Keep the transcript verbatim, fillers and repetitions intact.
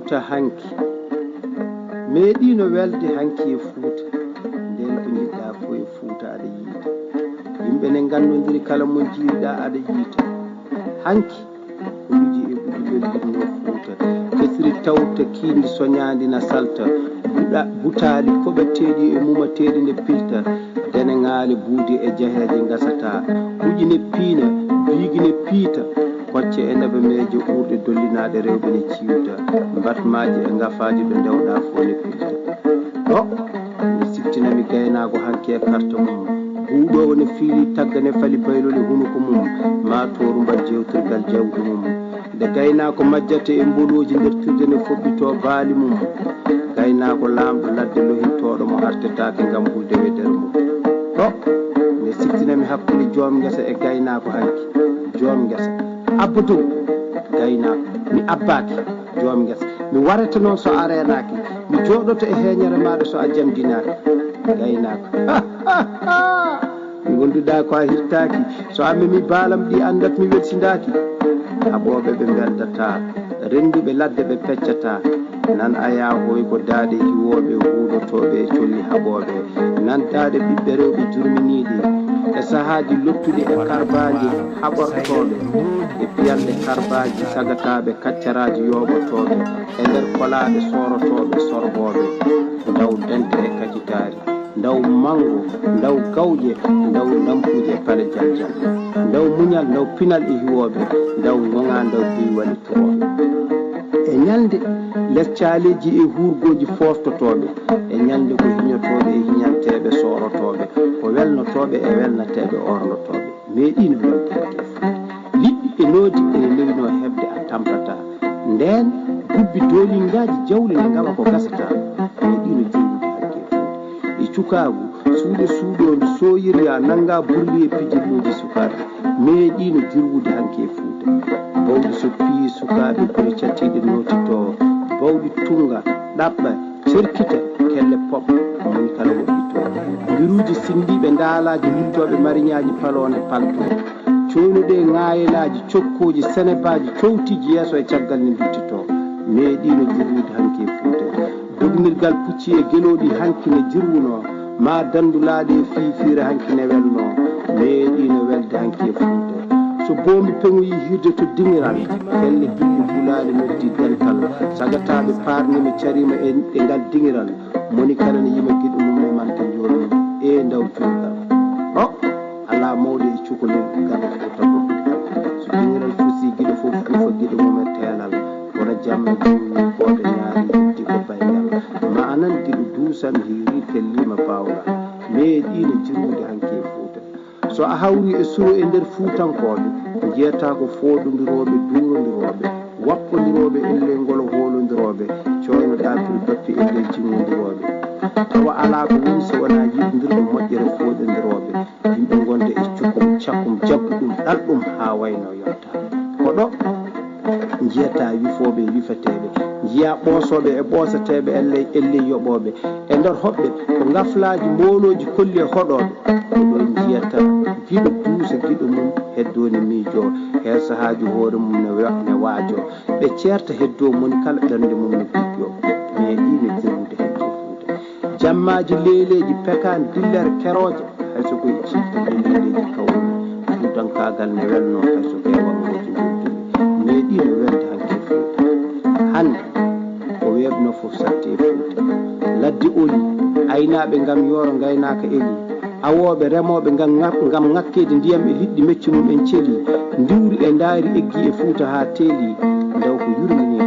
Fuuta hanki. Meeɗiino welde hanki e Fuuta. Ndeen ko njiɗɗaa fof e Fuuta aɗa yiita. Yimɓe ne nganndondiri kala mo njiiriɗaa aɗa yiita. Hanki, huluji e ɓuɗi lollinnoo Fuuta. Kesiri tawta kiindi soñaandi na salta. Buɗa-, butaali koɓeteeɗi e mumateeɗi ne pilta. Deneŋaali buudi e jaheeje ngasataa. Huƴi ne piina, biigi ne piita. Kocce e nebemeeje uurɗe dollinaaɗe rewɓe ne ciwta. Mbatmaaji e ngafaaji ɗo ndewɗaa fof ne pilta. Ɗo, mi siftina mi gaynaako hanki e karta mum. Buuɗoowo ne fiili tagga ne fali baylol e hunuko mum. Maa tooru mbat jeewtirgal jawdi mum. Nde gaynaako majjata e mbolooji ndertirde ne foɓɓitoo baali mum. Gaynaako laamɗo ladde lohintooɗo mo artetaake ngam hulde wedere mum. Ɗo, mi siftina mi hakkunde joom ngesa e gaynaako hanki. Joom ngesa. Abba dow. Gaynaako. Mi abbaaki. Joom ngesa. Mi warete noon so a reenaaki. Mi jooɗoto e heeñere maaɗa so a jamdinaaki. Gaynaako. Mi wonduɗaa ko a hirtaaki. So a memi baalam ɗi anndat mi welsindaaki. Haɓooɓe ɓe mbeldataa. Rennduɓe ladde ɓe peccataa. Nan a yaahoy ko daaɗe hiwooɓe huuɗotooɓe e colli haɓooɓe. Nan daaɗe ɓiɓɓe rewɓe jurminiiɗi. E sahaaji lottuɗi e karbaaji haɓortooɓe. E piyanɗe karbaaji sagataaɓe kaccaraaji yooɓotooɓe. E nder kolaaɗe soorotooɓe sorbooɓe. Ndaw dente e kacitaari. Ndaw manngo, ndaw gawƴe, ndaw ndampuuje e pale jaljal. Ndaw muñal, ndaw pinal e hiwooɓe, ndaw ŋoŋa, ndaw biywali turooɓe. E ñalnde les caaleeji e huurgooji fooftotooɓe, e ñalnde ko hiñotooɓe e hiñanteeɓe soorotooɓe, ko welnotooɓe e welnateeɓe orndotooɓe. Meeɗiino welde hanki e Fuuta. Liɗɗi e noodi ene newinoo heɓde a tampataa. Ndeen gubbi dooliŋgaaji jawle ne ngawa ko gasataa. Meeɗiino jollude hanki e Fuuta. E cukaagu, suuɗe suuɗoondu sooyiryaa nanngaa burli e pijirlooji sukaaɓe. Meeɗiino dirwude hanki e Fuuta. Bawɗi so piyi sukaaɓe gure catiiɗe nootitoo. Bawɗi tunnga, ɗaɓɓa, cerkita, kelle pop, moni kala woɗɗitoo. Mbiruuji sinndiiɓe ndaalaaji luttooɓe mariñaaji paloonde paltoo. Cooynuɗe ŋaayelaaji, cokkooji, senebaaji, cowtiiji yeeso e caggal ne nduttitoo. Meeɗiino dirwude hanki e Fuuta. Dognirgal pucci e gelooɗi hanki ne jirwunoo, maa danndulaaɗe e fiifiire hanki ne welnoo. Meeɗiino welde hanki e Fuuta. So boombi peŋoyii hiirde to diŋiral, pelle gilɗi bulaali noddi dental. Sagataaɓe paarniima cariima e, e ngal diŋiral. Moni kala ne yima giɗo mum e manta njoolmum. Ee ndaw juulgal. Ɗo, alaa mawɗo e cukalel garɗo Fuuta Boɗɗo. So diŋiral fusii giɗo fof fuufa giɗo mum e teelal. Kono jamma jimmi kooɗo ñaari yeddi ko bayngal. Ma anan giɗo duusan hiiri felliima baawngal. Meeɗiino jirwude hanki e Fuuta. So a hawrii e suro e nder Fuutankooɓe, njiyataa ko fooɗondirooɓe, duurondirooɓe, waɓɓondirooɓe ellee ngolo hoolondirooɓe, cooyno ɗaapir bappi ellee jinngondirooɓe. Tawa alaa ko woni so wonaa yiɗondirɓe moƴƴere fooɗondirooɓe, yimɓe ngonda e cukkum, cakkum, jagguɗum, ɗalɗum haa waynoo yonta. Ko ɗo njiyataa wifooɓe e wifeteeɓe, njiyaa ɓoosooɓe e ɓooseteeɓe, ellee, ellee yoɓooɓe. E nder hoɓɓe, ko ngaflaaji moolooji kolli e hoɗooɓe. Ko ɗo njiyata giɗo duusa giɗo mum, heddoo ne miijoo, hee sahaaji hoore mum ne wa-, ne waajoo. Ɓe ceerta heddoo moni kala ɓernde mum ne gujjoo. Meeɗiino jirwude hanki e Fuuta. Jammaaji leeleeji pekaan dillere kerooje, hay so ko e ciiɗe leeleeji kawri. Fuutankaagal ne welnoo, hay so ko e wangooji ngoddiri. Meeɗiino welde hanki e Fuuta. Hannde, ko weeɓnoo fof satti e Fuuta. Ladde oli, aynaaɓe ngam yooro ngaynaaka eli. Awooɓe, remooɓe ngam ŋak-, ngam ŋakkeede ndiyam e liɗɗi mecce mum en celi. Ndiwri e ndaayri eggi e Fuuta haa teeli. Ndaw ko yurminii